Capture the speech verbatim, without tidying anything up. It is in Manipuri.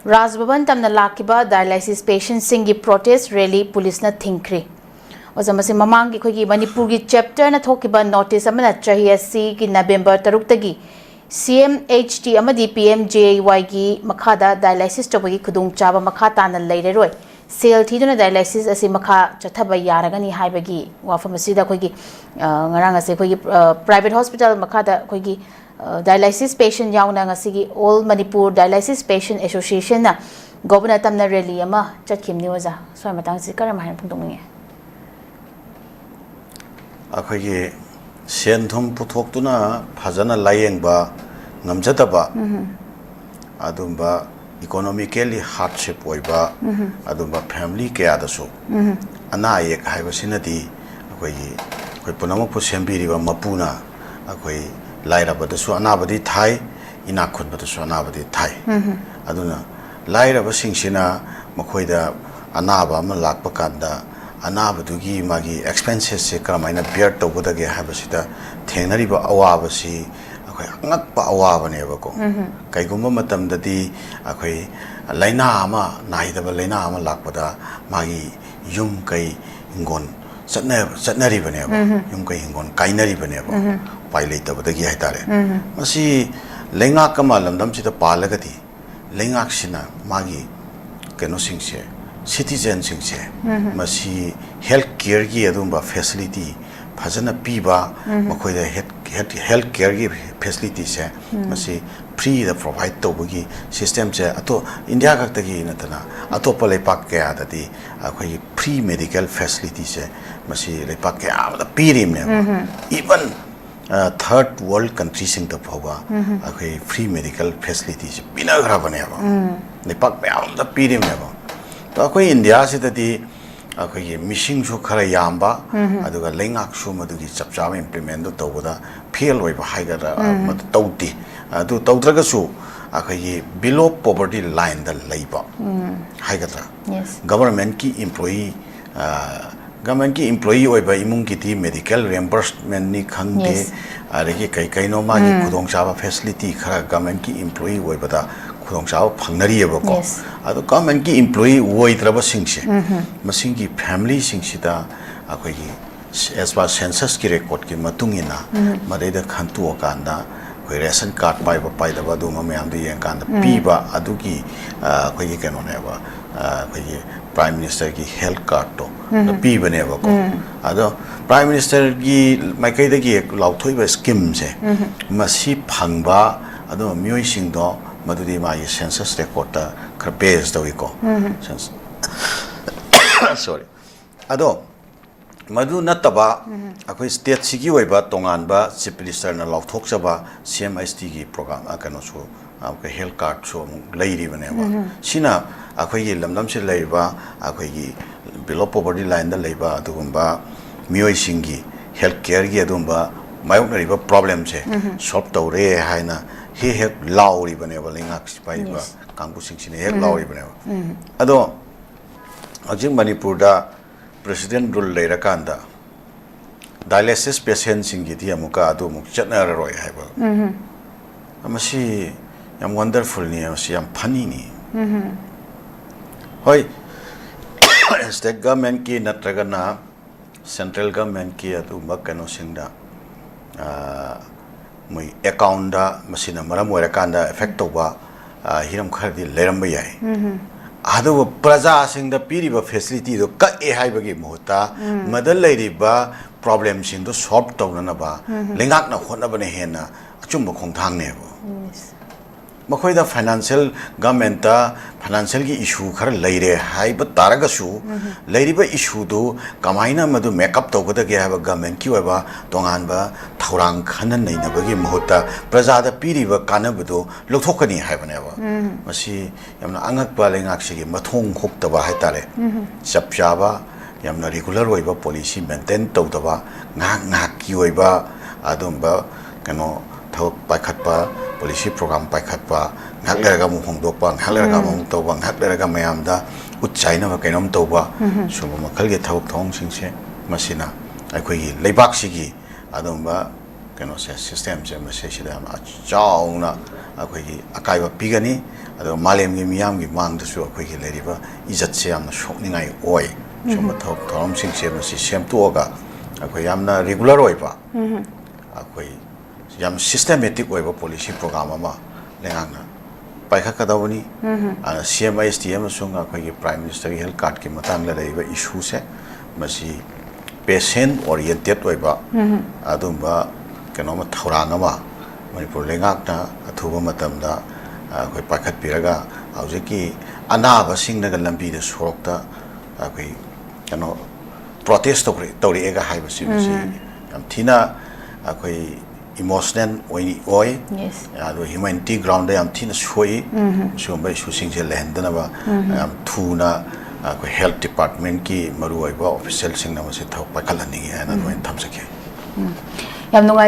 ꯔꯥꯖ ꯚꯕꯟ ꯇꯝꯅ ꯂꯥꯛꯈꯤꯕ dialysis patientꯁꯤꯡꯒꯤ protest rally ꯄꯨꯂꯤꯁꯅ ꯊꯤꯡꯈ꯭ꯔꯤ꯫ ꯑꯣꯖꯥ, ꯃꯁꯤ ꯃꯃꯥꯡꯒꯤ ꯑꯩꯈꯣꯏꯒꯤ ꯃꯅꯤꯄꯨꯔꯒꯤ chapterꯅ ꯊꯣꯛꯈꯤꯕ notice ꯑꯃꯅ ꯆꯍꯤ ꯑꯁꯤꯒꯤ November ꯇꯔꯨꯛꯇꯒꯤ C M H T ꯑꯃꯗꯤ P M J A Yꯒꯤ ꯃꯈꯥꯗ dialysis ꯇꯧꯕꯒꯤ ꯈꯨꯗꯣꯡꯆꯥꯕ ꯃꯈꯥ ꯇꯥꯅ ꯂꯩꯔꯔꯣꯏ, ꯁꯦꯜ ꯊꯤꯗꯨꯅ dialysis ꯑꯁꯤ ꯃꯈꯥ ꯆꯠꯊꯕ ꯌꯥꯔꯒꯅꯤ ꯍꯥꯏꯕꯒꯤ ꯋꯥꯐꯝ ꯑꯁꯤꯗ ꯑꯩꯈꯣꯏꯒꯤ, ꯑ, ꯉꯔꯥꯡ ꯑꯁꯤ ꯑꯩꯈꯣꯏꯒꯤ, ꯑ, private hospital ꯃꯈꯥꯗ ꯑꯩꯈꯣꯏꯒꯤ, ꯑ, dialysis patient ꯌꯥꯎꯅ ꯉꯁꯤꯒꯤ All Manipur Dialysis Patient Associationꯅ ꯒꯣꯕꯔꯅꯔ ꯇꯝꯅ rally ꯑꯃ ꯆꯠꯈꯤꯕꯅꯤ꯫ ꯑꯣꯖꯥ, ꯁ꯭ꯋꯥꯏ ꯃꯇꯥꯡꯁꯤ ꯀꯔꯝ ꯍꯥꯏꯅ ꯐꯣꯡꯗꯣꯛꯅꯤꯡꯉꯤ? ꯑꯩꯈꯣꯏꯒꯤ ꯁꯦꯟ ꯊꯨꯝ ꯄꯨꯊꯣꯛꯇꯨꯅ ꯐꯖꯅ ꯂꯥꯌꯦꯡꯕ ꯉꯝꯖꯗꯕ, ꯑꯗꯨꯝꯕ economically hardship ꯑꯣꯏꯕ, ꯑꯗꯨꯝꯕ family ꯀꯌꯥꯗꯁꯨ ꯑꯅꯥ ꯑꯌꯦꯛ ꯍꯥꯏꯕꯁꯤꯅꯗꯤ ꯑꯩꯈꯣꯏꯒꯤ, ꯑꯩꯈꯣꯏ ꯄꯨꯝꯅꯃꯛꯄꯨ ꯁꯦꯝꯕꯤꯔꯤꯕ ꯃꯄꯨꯅ ꯑꯩꯈꯣꯏ ꯂꯥꯏꯔꯕꯗꯁꯨ ꯑꯅꯥꯕꯗꯤ ꯊꯥꯏ, ꯏꯅꯥꯛ ꯈꯨꯟꯕꯗꯁꯨ ꯑꯅꯥꯕꯗꯤ ꯊꯥꯏ꯫ ꯑꯗꯨꯅ ꯂꯥꯏꯔꯕꯁꯤꯡꯁꯤꯅ ꯃꯈꯣꯏꯗ ꯑꯅꯥꯕ ꯑꯃ ꯂꯥꯛꯄ ꯀꯥꯟꯗ ꯑꯅꯥꯕꯗꯨꯒꯤ ꯃꯥꯒꯤ expenses ꯁꯦ ꯀꯔꯝꯍꯥꯏꯅ bear ꯇꯧꯒꯗꯒꯦ ꯍꯥꯏꯕꯁꯤꯗ ꯊꯦꯡꯅꯔꯤꯕ ꯑꯋꯥꯕꯁꯤ ꯑꯩꯈꯣꯏ ꯑꯉꯛꯄ ꯑꯋꯥꯕꯅꯦꯕꯀꯣ꯫ ꯀꯩꯒꯨꯝꯕ ꯃꯇꯝꯗꯗꯤ ꯑꯩꯈꯣꯏ ꯂꯥꯏꯅꯥ ꯑꯃ, ꯅꯥꯏꯗꯕ ꯂꯥꯏꯅꯥ ꯑꯃ ꯂꯥꯛꯄꯗ ꯃꯥꯒꯤ ꯌꯨꯝ ꯀꯩ ꯍꯤꯡꯒꯣꯜ ꯆꯠꯅ-, ꯆꯠꯅꯔꯤꯕꯅꯦꯕ, ꯌꯨꯝ ꯀꯩ ꯍꯤꯡꯒꯣꯜ ꯀꯥꯏꯅꯔꯤꯕꯅꯦꯕ, ꯎꯄꯥꯏ ꯂꯩꯇꯕꯗꯒꯤ ꯍꯥꯏꯇꯥꯔꯦ꯫ ꯃꯁꯤ ꯂꯩꯉꯥꯛ ꯑꯃ ꯂꯝꯗꯝꯁꯤꯗ ꯄꯥꯜꯂꯒꯗꯤ ꯂꯩꯉꯥꯛꯁꯤꯅ ꯃꯥꯒꯤ ꯀꯩꯅꯣꯁꯤꯡꯁꯦ, citizenꯁꯤꯡꯁꯦ, ꯃꯁꯤ health careꯒꯤ ꯑꯗꯨꯒꯨꯝꯕ facility ꯐꯖꯅ ꯄꯤꯕ, ꯃꯈꯣꯏꯗ health, health, health careꯒꯤ facilityꯁꯦ ꯃꯁꯤ freeꯗ provide ꯇꯧꯕꯒꯤ systemꯁꯦ ꯑꯇꯣꯞ-, ꯏꯟꯗꯤꯌꯥ ꯈꯛꯇꯒꯤ ꯅꯠꯇꯅ ꯑꯇꯣꯞꯄ ꯂꯩꯄꯥꯛ ꯀꯌꯥꯗꯗꯤ ꯑꯩꯈꯣꯏꯒꯤ free medical facilityꯁꯦ ꯃꯁꯤ ꯂꯩꯄꯥꯛ ꯀꯌꯥ ꯑꯃꯗ ꯄꯤꯔꯤꯕꯅꯦꯕ꯫ Even, ꯑ, third world countryꯁꯤꯡꯗ ꯐꯥꯎꯕ ꯑꯩꯈꯣꯏ free medical facilityꯁꯦ ꯄꯤꯅꯈ꯭ꯔꯕꯅꯦꯕ꯫ ꯂꯩꯄꯥꯛ ꯃꯌꯥꯝ ꯑꯃꯗ ꯄꯤꯔꯤꯕꯅꯦꯕ꯫ ꯑꯗꯣ ꯑꯩꯈꯣꯏ ꯏꯟꯗꯤꯌꯥꯁꯤꯗꯗꯤ ꯑꯩꯈꯣꯏꯒꯤ ꯃꯤꯁꯤꯡꯁꯨ ꯈꯔ ꯌꯥꯝꯕ, ꯑꯗꯨꯒ ꯂꯩꯉꯥꯛꯁꯨ ꯃꯗꯨꯒꯤ ꯆꯞ ꯆꯥꯕ implementꯗꯨ ꯇꯧꯕꯗ fail ꯑꯣꯏꯕ ꯍꯥꯏꯒꯗ꯭ꯔꯥ, ꯃꯗꯨ ꯇꯧꯗꯦ꯫ ꯑꯗꯨ ꯇꯧꯗ꯭ꯔꯒꯁꯨ ꯑꯩꯈꯣꯏꯒꯤ below poverty lineꯗ ꯂꯩꯕ ꯍꯥꯏꯒꯗ꯭ꯔꯥ, Yes. governmentꯀꯤ employee, ꯑ, governmentꯀꯤ employee ꯑꯣꯏꯕ ꯏꯃꯨꯡꯒꯤꯗꯤ medical reimbursementꯅꯤ ꯈꯪꯗꯦ, Yes. ꯑꯗꯒꯤ ꯀꯩ ꯀꯩꯅꯣ ꯃꯥꯒꯤ ꯈꯨꯗꯣꯡꯆꯥꯕ facility ꯈꯔ governmentꯀꯤ employee ꯑꯣꯏꯕꯗ ꯈꯨꯗꯣꯡꯆꯥꯕ ꯐꯪꯅꯔꯤꯑꯕꯀꯣ꯫ ꯑꯗꯣ ꯒꯚꯔꯟꯃꯦꯟꯠꯀꯤ ꯏꯝꯄ꯭ꯂꯣꯌꯤ ꯑꯣꯏꯗ꯭ꯔꯕꯁꯤꯡꯁꯦ, ꯃꯁꯤꯒꯤ ꯐꯦꯃꯤꯂꯤꯁꯤꯡꯁꯤꯗ ꯑꯩꯈꯣꯏꯒꯤ as per census ꯀꯤ record ꯀꯤ ꯃꯇꯨꯡ ꯏꯟꯅ, ꯃꯗꯩꯗ ꯈꯟꯇꯣꯛꯑꯀꯥꯟꯗ ꯑꯩꯈꯣꯏ ꯔꯦꯁꯟ ꯀꯥꯔꯗ ꯄꯥꯏꯕ ꯄꯥꯏꯗꯕ ꯑꯗꯨꯒꯨꯝꯕ ꯃꯌꯥꯝꯗꯣ ꯌꯦꯡꯀꯥꯟꯗ ꯄꯤꯕ ꯑꯗꯨꯒꯤ, ꯑ, ꯑꯩꯈꯣꯏꯒꯤ ꯀꯩꯅꯣꯅꯦꯕ, ꯑ, ꯑꯩꯈꯣꯏꯒꯤ ꯄ꯭ꯔꯥꯏꯝ ꯃꯤꯅꯤꯁꯇꯔꯒꯤ ꯍꯦꯜꯊ ꯀꯥꯔꯗꯇꯣ ꯄꯤꯕꯅꯦꯕꯀꯣ꯫ ꯑꯗꯣ ꯄ꯭ꯔꯥꯏꯝ ꯃꯤꯅꯤꯁꯇꯔꯒꯤ ꯃꯥꯏꯀꯩꯗꯒꯤ ꯂꯥꯎꯊꯣꯛꯏꯕ ꯁ꯭ꯀꯤꯝꯁꯦ, ꯃꯁꯤ ꯐꯪꯕ ꯑꯗꯨꯒ ꯃꯤꯑꯣꯏꯁꯤꯡꯗꯣ ꯃꯗꯨꯗꯤ ꯃꯥꯒꯤ ꯁꯦꯟꯁꯁ ꯔꯦꯀꯣꯔꯠꯇ ꯈꯔ ꯕꯦꯖ ꯇꯧꯏꯀꯣ꯫ ꯁꯣꯔꯤ꯫ ꯑꯗꯣ ꯃꯗꯨ ꯅꯠꯇꯕ ꯑꯩꯈꯣꯏ ꯁ꯭ꯇꯦꯠꯁꯤꯒꯤ ꯑꯣꯏꯕ ꯇꯣꯉꯥꯟꯕ ꯆꯤꯐ ꯃꯤꯅꯤꯁꯇꯔꯅ ꯂꯥꯎꯊꯣꯛꯆꯕ ꯁꯤ ꯑꯦꯝ ꯑꯩꯆ ꯇꯤꯒꯤ ꯄ꯭ꯔꯣꯒ꯭ꯔꯥꯝ, ꯑ, ꯀꯩꯅꯣꯁꯨ, ꯑ, ꯍꯦꯜꯊ ꯀꯥꯔꯗꯁꯨ ꯑꯃꯨꯛ ꯂꯩꯔꯤꯕꯅꯦꯕ꯫ ꯁꯤꯅ ꯑꯩꯈꯣꯏꯒꯤ ꯂꯝꯗꯝꯁꯤꯗ ꯂꯩꯔꯤꯕ ꯑꯩꯈꯣꯏꯒꯤ below poverty line ꯗ ꯂꯩꯕ ꯑꯗꯨꯒꯨꯝꯕ ꯃꯤꯑꯣꯏꯁꯤꯡꯒꯤ ꯍꯦꯜꯊ ꯀꯦꯌꯔꯒꯤ ꯑꯗꯨꯒꯨꯝꯕ ꯃꯥꯌꯣꯛꯅꯔꯤꯕ ꯄ꯭ꯔꯣꯕ꯭ꯂꯦꯝꯁꯦ ꯁꯣꯜꯕ ꯇꯧꯔꯦ ꯍꯥꯏꯅ ꯍꯦꯛ ꯍꯦꯛ ꯂꯥꯎꯔꯤꯕꯅꯦꯕ ꯂꯩꯉꯥꯛꯁꯤ ꯄꯥꯏꯔꯤꯕ ꯀꯥꯡꯕꯨꯁꯤꯡꯁꯤꯅ ꯍꯦꯛ ꯂꯥꯎꯔꯤꯕꯅꯦꯕ꯫ ꯑꯗꯣ ꯍꯧꯖꯤꯛ ꯃꯅꯤꯄꯨꯔꯗ ꯄ꯭ꯔꯦꯁꯤꯗꯦꯟ ꯔꯨꯜ ꯂꯩꯔꯀꯥꯟꯗ ꯗꯥꯏꯂꯥꯏꯁꯤꯁ ꯄꯦꯁꯦꯟꯁꯤꯡꯒꯤꯗꯤ ꯑꯃꯨꯛꯀ ꯑꯗꯨ ꯑꯃꯨꯛ ꯆꯠꯅꯔꯔꯣꯏ ꯍꯥꯏꯕ꯫ ꯃꯁꯤ ꯌꯥꯝ ꯋꯟꯗꯔꯐꯨꯜꯅꯤ, ꯃꯁꯤ ꯌꯥꯝ ꯐꯅꯤꯅꯤ꯫ ꯍꯣꯏ, ꯁ꯭ꯇꯦꯠ ꯒꯚꯔꯟꯃꯦꯟꯠꯀꯤ ꯅꯠꯇ꯭ꯔꯒꯅ ꯁꯦꯟꯇ꯭ꯔꯦꯜ ꯒꯚꯔꯟꯃꯦꯟꯠꯀꯤ ꯑꯗꯨꯒꯨꯝꯕ ꯀꯩꯅꯣꯁꯤꯡꯗ, ꯑ, ꯃꯣꯏ ꯑꯦꯀꯥꯎꯟꯗ ꯃꯁꯤꯅ ꯃꯔꯝ ꯑꯣꯏꯔꯀꯥꯟꯗ ꯑꯦꯐꯦꯛ ꯇꯧꯕ, ꯑ, ꯍꯤꯔꯝ ꯈꯔꯗꯤ ꯂꯩꯔꯝꯕ ꯌꯥꯏ꯫ ꯑꯗꯨꯕꯨ ꯄ꯭ꯔꯖꯥꯁꯤꯡꯗ ꯄꯤꯔꯤꯕ ꯐꯦꯁꯤꯂꯤꯇꯤꯗꯣ ꯀꯛꯑꯦ ꯍꯥꯏꯕꯒꯤ ꯃꯍꯨꯠꯇ ꯃꯗ ꯂꯩꯔꯤꯕ ꯄ꯭ꯔꯣꯕ꯭ꯂꯦꯝꯁꯤꯡꯗꯣ ꯁꯣꯜꯕ ꯇꯧꯅꯅꯕ ꯂꯩꯉꯥꯛꯅ ꯍꯣꯠꯅꯕꯅ ꯍꯦꯟꯅ ꯑꯆꯨꯝꯕ ꯈꯣꯡꯊꯥꯡꯅꯦꯕ꯫ ꯃꯈꯣꯏꯗ ꯐꯥꯏꯅꯥꯟꯁꯤꯌꯦꯜ, ꯒꯚꯔꯟꯃꯦꯟꯠꯇ ꯐꯥꯏꯅꯥꯟꯁꯤꯌꯦꯜꯒꯤ ꯏꯁꯨ ꯈꯔ ꯂꯩꯔꯦ ꯍꯥꯏꯕ ꯇꯥꯔꯒꯁꯨ, ꯂꯩꯔꯤꯕ ꯏꯁꯨꯗꯨ ꯀꯃꯥꯏꯅ ꯃꯗꯨ ꯃꯦꯛ ꯑꯞ ꯇꯧꯒꯗꯒꯦ ꯍꯥꯏꯕ ꯒꯚꯔꯟꯃꯦꯟꯠꯀꯤ ꯑꯣꯏꯕ ꯇꯣꯉꯥꯟꯕ ꯊꯧꯔꯥꯡ ꯈꯟꯅ ꯅꯩꯅꯕꯒꯤ ꯃꯍꯨꯠꯇ ꯄ꯭ꯔꯖꯥꯗ ꯄꯤꯔꯤꯕ ꯀꯥꯟꯅꯕꯗꯨ ꯂꯧꯊꯣꯛꯀꯅꯤ ꯍꯥꯏꯕꯅꯦꯕ꯫ ꯃꯁꯤ ꯌꯥꯝꯅ ꯑꯉꯛꯄ, ꯂꯩꯉꯥꯛꯁꯤꯒꯤ ꯃꯊꯣꯡ ꯍꯨꯛꯇꯕ ꯍꯥꯏꯇꯥꯔꯦ꯫ ꯆꯞ ꯆꯥꯕ, ꯌꯥꯝꯅ ꯔꯤꯒꯨꯂꯔ ꯑꯣꯏꯕ ꯄꯣꯂꯤꯁꯤ ꯃꯦꯟꯇꯦꯟ ꯇꯧꯗꯕ, ꯉꯥꯏꯍꯥꯛ ꯉꯥꯏꯍꯥꯛꯀꯤ ꯑꯣꯏꯕ ꯑꯗꯨꯝꯕ ꯀꯩꯅꯣ ꯊꯕꯛ ꯄꯥꯏꯈꯠꯄ, ꯄꯣꯂꯤꯁꯤ ꯄ꯭ꯔꯣꯒ꯭ꯔꯥꯝ ꯄꯥꯏꯈꯠꯄ, ꯉꯥꯏꯍꯥꯛ ꯂꯩꯔꯒ ꯑꯃꯨꯛ ꯍꯣꯡꯗꯣꯛꯄ, ꯉꯥꯏꯍꯥꯛ ꯂꯩꯔꯒ ꯑꯃꯨꯛ ꯇꯧꯕ, ꯉꯥꯏꯍꯥꯛ ꯂꯩꯔꯒ ꯃꯌꯥꯝꯗ ꯎꯠ ꯆꯥꯏꯅꯕ ꯀꯩꯅꯣꯝ ꯇꯧꯕ, ꯁꯨꯝꯕ ꯃꯈꯜꯒꯤ ꯊꯕꯛ ꯊꯧꯑꯣꯡꯁꯤꯡꯁꯦ, ꯃꯁꯤꯅ ꯑꯩꯈꯣꯏꯒꯤ ꯂꯩꯕꯥꯛꯁꯤꯒꯤ ꯑꯗꯨꯝꯕ ꯀꯩꯅꯣꯁꯦ, ꯁꯤꯁꯇꯦꯝꯁꯦ, ꯃꯁꯤꯁꯤꯗ ꯌꯥꯝꯅ ꯆꯥꯎꯅ ꯑꯩꯈꯣꯏꯒꯤ ꯑꯀꯥꯏꯕ ꯄꯤꯒꯅꯤ꯫ ꯑꯗꯨꯒ ꯃꯥꯂꯦꯝꯒꯤ ꯃꯤꯌꯥꯝꯒꯤ ꯃꯥꯡꯗꯁꯨ ꯑꯩꯈꯣꯏꯒꯤ ꯂꯩꯔꯤꯕ ꯏꯖꯠꯁꯦ ꯌꯥꯝꯅ ꯁꯣꯛꯅꯤꯡꯉꯥꯏ ꯑꯣꯏ꯫ ꯁꯨꯝꯕ ꯊꯕꯛ ꯊꯧꯔꯝꯁꯤꯡꯁꯦ ꯃꯁꯤ ꯁꯦꯝꯗꯣꯛꯑꯒ ꯑꯩꯈꯣꯏ ꯌꯥꯝꯅ ꯔꯤꯒꯨꯂꯔ ꯑꯣꯏꯕ, ꯑꯩꯈꯣꯏ ꯌꯥꯝ ꯁꯤꯁꯇꯦꯃꯦꯇꯤꯛ ꯑꯣꯏꯕ ꯄꯣꯂꯤꯁꯤ ꯄ꯭ꯔꯣꯒ꯭ꯔꯥꯝ ꯑꯃ ꯂꯩꯉꯥꯛꯅ ꯄꯥꯏꯈꯠꯀꯗꯧꯕꯅꯤ꯫ ꯁꯤ ꯑꯦꯝ ꯑꯩꯆ ꯗꯤ ꯑꯃꯁꯨꯡ ꯑꯩꯈꯣꯏꯒꯤ ꯄ꯭ꯔꯥꯏꯝ ꯃꯤꯅꯤꯁꯇꯔꯒꯤ ꯍꯦꯜꯊ ꯀꯥꯔꯗꯀꯤ ꯃꯇꯥꯡꯗ ꯂꯩꯔꯤꯕ ꯏꯁꯨꯁꯦ, ꯃꯁꯤ ꯄꯦꯁꯦꯟ ꯑꯣꯔꯤꯌꯦꯟꯇꯦꯠ ꯑꯣꯏꯕ ꯑꯗꯨꯝꯕ ꯀꯩꯅꯣꯝꯃ, ꯊꯧꯔꯥꯡ ꯑꯃ ꯃꯅꯤꯄꯨꯔ ꯂꯩꯉꯥꯛꯅ ꯑꯊꯨꯕ ꯃꯇꯝꯗ ꯑꯩꯈꯣꯏ ꯄꯥꯏꯈꯠꯄꯤꯔꯒ ꯍꯧꯖꯤꯛꯀꯤ ꯑꯅꯥꯕꯁꯤꯡꯅꯒ ꯂꯝꯕꯤꯗ, ꯁꯣꯔꯣꯛꯇ ꯑꯩꯈꯣꯏ ꯀꯩꯅꯣ ꯄ꯭ꯔꯣꯇꯦꯁ ꯇꯧꯔꯛꯑꯦꯒ ꯍꯥꯏꯕꯁꯤ, ꯃꯁꯤ ꯌꯥꯝ ꯊꯤꯅ ꯑꯩꯈꯣꯏ ꯏꯃꯣꯁꯅꯦꯜ ꯑꯣꯏ꯫ ꯑꯗꯨꯒ ꯍ꯭ꯌꯨꯃꯦꯅꯤꯇꯤ ꯒ꯭ꯔꯥꯎꯟꯗ ꯌꯥꯝ ꯊꯤꯅ ꯁꯣꯛꯏ꯫ ꯁꯤꯒꯨꯝꯕ ꯏꯁꯨꯁꯤꯡꯁꯦ ꯂꯩꯍꯟꯗꯅꯕ ꯌꯥꯝ ꯊꯨꯅ ꯑꯩꯈꯣꯏ ꯍꯦꯜꯊ ꯗꯤꯄꯥꯔꯠꯃꯦꯟꯀꯤ ꯃꯔꯨꯑꯣꯏꯕ ꯑꯣꯐꯤꯁꯤꯌꯦꯜꯁꯤꯡꯅ ꯃꯁꯤ ꯊꯕꯛ ꯄꯥꯏꯈꯠꯍꯟꯅꯤꯡꯉꯤ ꯍꯥꯏꯅ ꯑꯗꯨꯃꯥꯏꯅ ꯊꯝꯖꯒꯦ꯫ ꯌꯥꯝ ꯅꯨꯡꯉꯥꯏꯖꯩ꯫